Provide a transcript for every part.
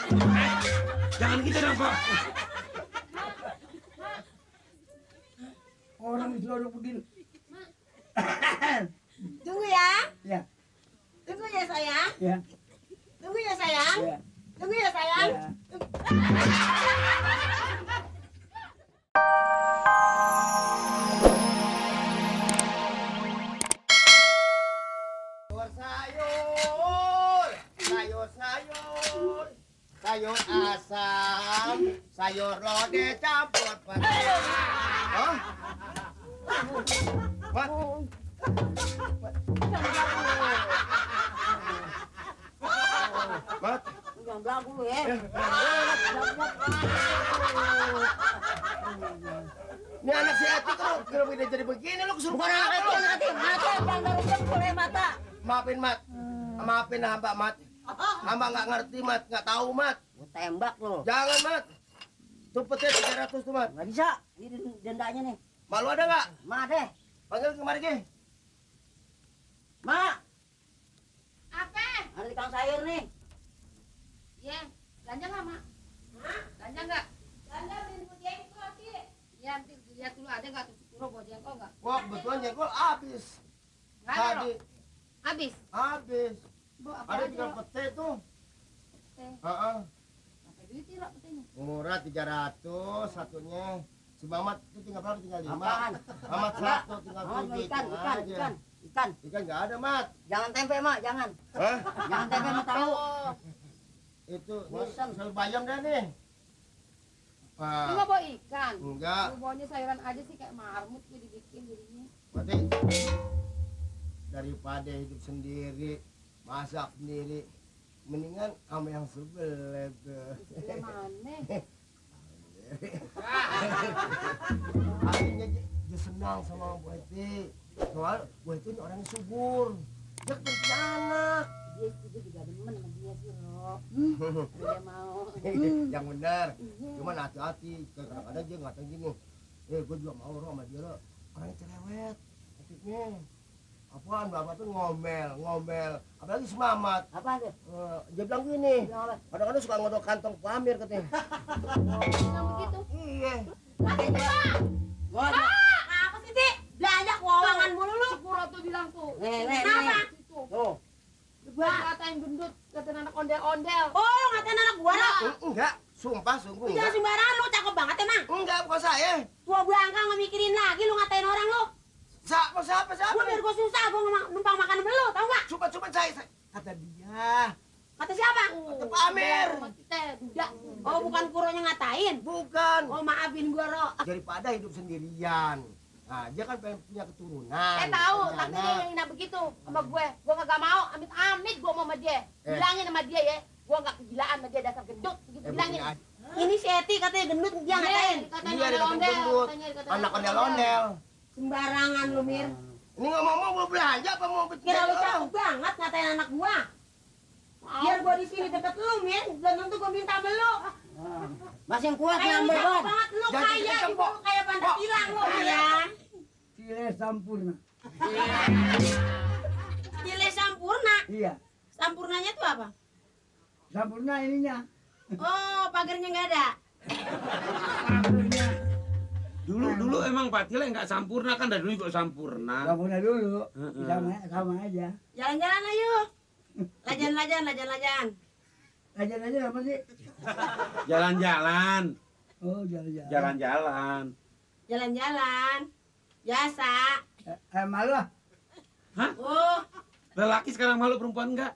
Jangan gitu dong, Pak. Orang diselodok begini. Tunggu ya. Ya. Tunggu ya sayang. Ya. Tunggu ya sayang. Ya. Tunggu ya sayang. Ya. Sayur asam, sayur lodeh campur petai. Hah? Mat? Mat? Jangan belagu lu ya. Ini anak si Ati kenapa dia jadi begini? Lu kesurupan Bukan anak itu, anak itu. Mata yang baru jempol mata. Maafin Mat, maafin hamba Mat. Hamba nggak ngerti Mat, nggak tahu Mat. Gua tembak lo. Jangan Mat. Tuh peti 300 tuh Mat. Nggak bisa. Ini dendanya nih. Malu ada nggak? Ma deh. Panggil kemari Ki. Ma, Apa? ada tukang sayur nih. Ya, belanja nggak, Mak? Hah? Belanja nggak? Belanja beli buat jengkol, Ci. Ya, nanti lihat dulu ada nggak tuh Puro buat jengkol nggak? Wah, kebetulan jengkol habis. Nggak ada, Tadi Ro. Habis. habis. Bu, apa Ada aja, 3 Ro? pete tuh. Teh. Heeh. Apa duit, Ro, petenya? Murah 300 satunya. Si Mamat itu tinggal berapa? Tinggal 5. Apaan? Mamat 1 tinggal Oh, 7. ikan. Ikan nggak ada, Mat. Jangan tempe, Ma, jangan. Hah? Jangan tempe, Ma, tahu. Itu Bosan. sel bayam dah nih. Lu nggak bawa ikan? Enggak. Lu bawanya sayuran aja sih kayak marmut gitu dibikin jadinya. Berarti daripada hidup sendiri, masak sendiri, mendingan sama yang sebelah tuh. Sebelah mana? Akhirnya dia senang sama Bu Eti. Soal Bu Eti ini orangnya subur. Dia punya anak. Dia juga demen sama dia sih, Ro. Dia mau. Yang benar. Cuman hati-hati. Kadang-kadang dia ngatain gini. Gue juga mau Ro sama dia Ro. Orangnya cerewet. Hatinya. Apaan Bapak tuh ngomel. Apalagi si Mamat. Apa tuh? Dia bilang gini. Bilang apa? Kadang-kadang suka ngodok kantong pamir katanya. Yang begitu. Iya. Gua Apa sih, Ci? belanja keuangan mulu lu. Si Puro tuh bilang tuh. Nih. Situ. Tuh. Gua ngatain gendut, katain anak ondel-ondel. Oh, lu ngatain anak gua lo. Enggak. Sumpah sungguh Jangan enggak. sembarangan lu, cakep banget emang. Enggak, bukan saya. Tua bangka nggak mikirin lagi lu ngatain orang lu. Siapa? Gua biar gua susah, gua numpang makan sama lu, tau nggak? Coba saya. Kata dia. Kata siapa? Kata Pak Amir. Rumah kita, dudak. Oh, bukan Puronya ngatain. Bukan. Oh, maafin gua, Ro. Daripada hidup sendirian. Nah, dia kan pengen punya keturunan. Tahu, punya tapi dia anak. yang hina begitu sama gue. Gue kagak mau, amit-amit gue mau sama dia. Bilangin sama dia ya, gue nggak kegilaan sama dia dasar gendut. Gitu bilangin. punya Ini si Eti katanya gendut, dia ngatain. Dikatain Iya, dikatain ondel-ondel, gendut. katanya dikatain Anak ondel-ondel. Sembarangan lu, Mir. Ini ngomong-ngomong mau belanja apa mau Kira lu orang? cakep banget ngatain anak gua. Biar gua di sini deket lu, Mir. Belum tentu gua minta sama lu. Mas yang kuat Kayak yang lu cakep beban. banget, lu Jangan kaya kenceng, juga, Pok. lu kayak pandai bilang lu, ya. Cile Sampurna. Cile Sampurna. Iya. Sampurnanya tuh apa? Sampurna ininya. Oh, pagarnya nggak ada. Pagernya. Dulu emang Pak Tile nggak sampurna kan, dari dulu juga sampurna. Sampurna dulu. Heeh. Sama aja. Jalan-jalan ayo. Lajan. Lajan aja apa sih? Jalan-jalan, Oh, jalan-jalan. jalan-jalan. Jalan-jalan. Biasa. Malu lah. Oh, Lelaki sekarang malu, perempuan enggak?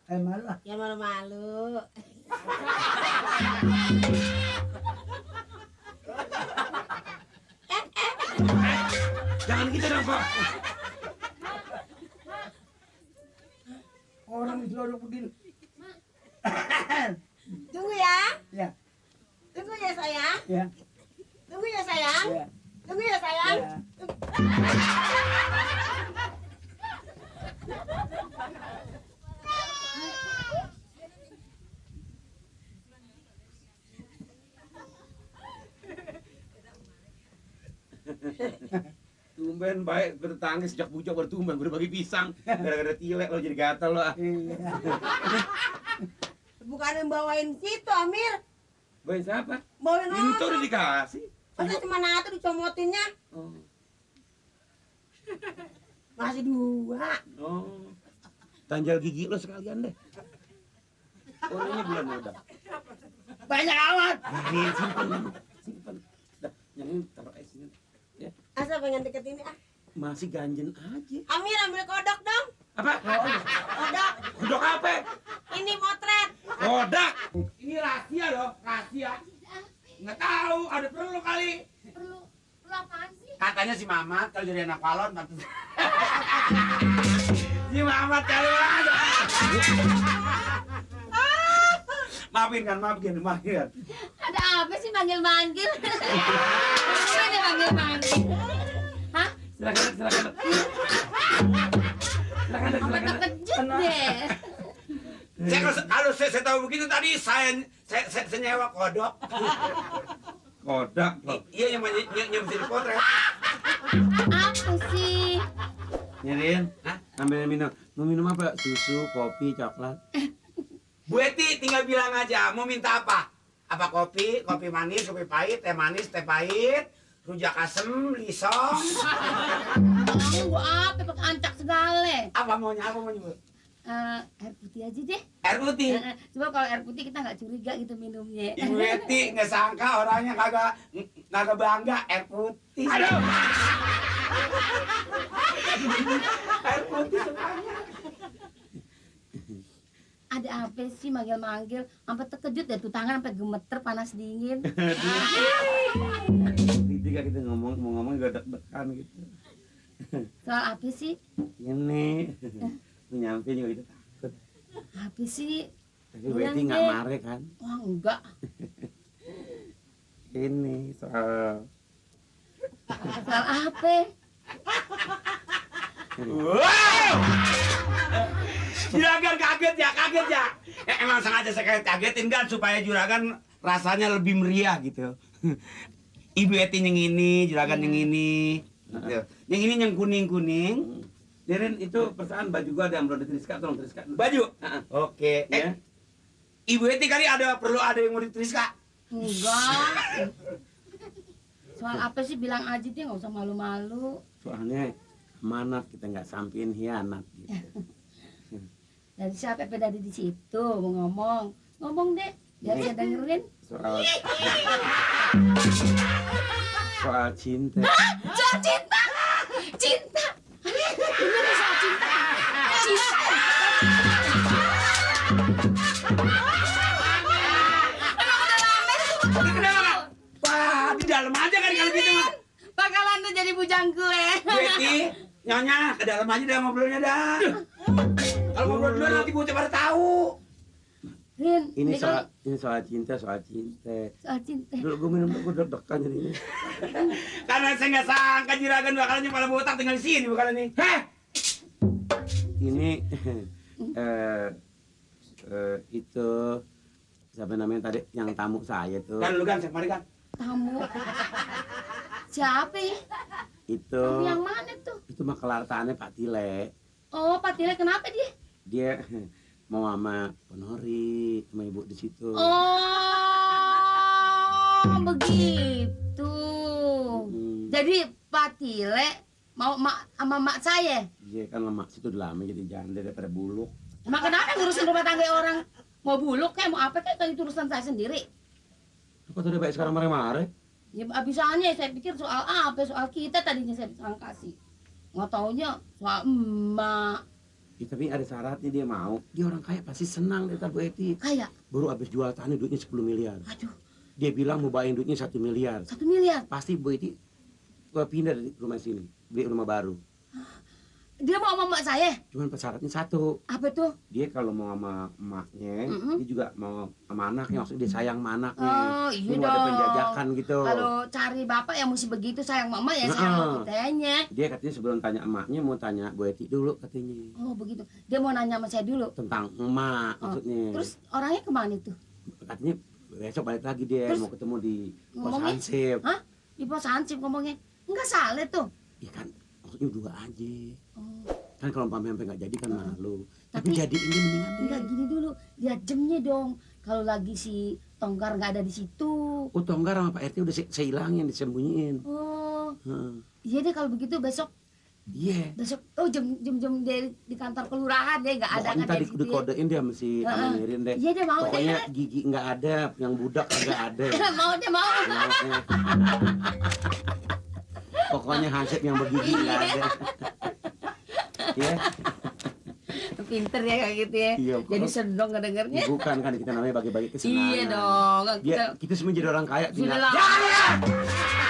Malu lah. ya malu-malu. Jangan gitu dong, Pak. Orang diselodok begini. Tunggu ya. Ya. Tunggu ya sayang. Ya. Tunggu ya sayang. Ya. Tunggu ya sayang. Ya. Tumben baik bertangis sejak bujang bertumben, berbagi pisang. Gara-gara Tile lo jadi gatal lo. Gue bukan yang bawain situ, Amir. Baik siapa? Bawain Ini tuh orang. udah dikasih. Masa cuma satu dicomotinnya? Oh. Masih 2. Oh. Tanjal gigi lo sekalian deh. Orangnya bulan udah. Banyak amat. Ini simpan. Simpan. Dah, yang ini taruh es ini. Ya, Asa pengen deket ini ah. masih ganjen aja. Amir ambil kodok dong. Apa? Kodok. Kodok apa? Ini motret. Kodak. Ini rahasia loh, rahasia. Nggak tahu, ada perlu kali. Perlu apaan sih? Katanya si Mamat kalau jadi anak palon tante. Si Mamat kali ada. Maafin kan, maafin. Ada apa sih manggil-manggil? Ini manggil-manggil. Hah? Silakan. Apa terkejut deh? Kalau saya tahu begitu tadi saya nyewa kodok. Kodak. Iya yang mesti dipotret. Apa sih? Nyerin, ambil minum. Mau minum apa? Susu, kopi, coklat. Bu Eti tinggal bilang aja mau minta apa? Apa kopi manis, kopi pahit, teh manis, teh pahit, rujak asem, lisong. Kamu apa pakai ancak segala? Apa maunya? Air putih aja deh. Air putih. Coba kalau air putih kita nggak curiga gitu minumnya. Ibu Eti nggak sangka orangnya kagak bangga air putih. Aduh. Air putih semuanya. Ada apa sih manggil-manggil? Sampai terkejut deh tuh tangan sampai gemeter panas dingin. Ketika kita mau ngomong gak deg-degan gitu. Soal apa sih? Ini nyampe juga itu takut. Apa sih? Tapi Bu Eti nggak marah kan? Wah enggak. Ini soal apa? wow! Juragan kaget ya. Emang sengaja saya kagetin kan supaya juragan rasanya lebih meriah gitu. Ibu Eti yang ini, juragan yang ini. Gitu. Yang ini yang kuning-kuning. Derin itu perasaan baju gua ada yang belum diteriskan, tolong teriskan. Baju. Oke. Ya. Ibu Eti kali perlu ada yang mau diteriskan. Enggak. Soal apa sih bilang aja dia nggak usah malu-malu. Soalnya amanat kita nggak sampein hianat gitu. Dari siapa dari di situ mau ngomong deh biar saya dengerin. Soal cinta. Soal cinta. Ini soal cinta. Wah, di dalam aja kan kalau gitu. Bakalan tuh jadi bujang gue. Beti, nyonya, ke dalam aja dah ngobrolnya dah. Kalau ngobrol duluan nanti bocah pada tahu. Rin, Ini soal cinta. soal cinta. Dulu gue minum gue deg-degan jadinya. Karena saya nggak sangka juragan bakalan kepala botak tinggal di sini bakalan nih. Heh. Ini itu siapa namanya tadi yang tamu saya tuh. Kan lu kan, mari kan. Tamu. Siapa ya? Itu. Tamu yang mana tuh? Itu mah kelartaannya Pak Tile. Oh, Pak Tile kenapa dia? Dia mau sama Ponori, sama ibu di situ. Oh, begitu. Jadi Pak Tile mau sama mak saya? Iya kan lemak situ udah lama jadi janda daripada buluk. Emang kenapa ngurusin rumah tangga orang? Mau buluk kayak mau apa kayak itu urusan saya sendiri. Apa tuh dia baik sekarang marah-marah? Ya abisanya saya pikir soal apa? Soal kita tadinya saya bisa kasih. Nggak taunya soal emak. Ya, tapi ada syaratnya dia mau. Dia orang kaya pasti senang deh Bu Eti. Kayak? Baru habis jual tanah duitnya 10 miliar. Aduh. Dia bilang mau bayain duitnya 1 miliar. 1 miliar? Pasti Bu Eti pindah dari rumah sini. Beli rumah baru. Dia mau sama emak saya? Cuman syaratnya satu. Apa tuh? Dia kalau mau sama emaknya, dia juga mau sama anaknya. Maksudnya dia sayang sama anaknya. Oh iya dia dong. mau ada penjajakan gitu. Kalau cari bapak yang mesti begitu sayang mama ya sayang sama kitanya. Dia katanya sebelum tanya emaknya mau tanya Bu Eti dulu katanya. Oh begitu. Dia mau nanya sama saya dulu. Tentang emak maksudnya. Terus orangnya kemana tuh? Katanya besok balik lagi dia. Terus, mau ketemu di pos Hansip. Hah? Di pos Hansip ngomongnya? Enggak salah tuh. Iya kan maksudnya dua aja. Oh. Kan kalau umpamanya sampai nggak jadi kan malu. Tapi Tapi- jadi ini mendingan deh. Enggak gini dulu, lihat jamnya dong. Kalau lagi si Tongkar nggak ada di situ. Oh Tonggar sama Pak RT udah saya hilangin, disembunyiin. Oh, Heeh. iya deh kalau begitu besok Iya. oh jam di kantor kelurahan deh nggak ada Pokoknya kan tadi di situ. dikodein dia mesti Amanirin deh. Iya deh mau Pokoknya deh. gigi nggak ada, yang budak nggak ada. Mau deh mau. Pokoknya. Pokoknya hansip yang bergigi nggak ada. Ya, Pinter ya kayak gitu ya. Iya, Jadi kok- seneng ngedengernya. bukan kan kita namanya bagi-bagi kesenangan. Iya dong. Kita semua jadi orang kaya. Sudah tinggal- lah.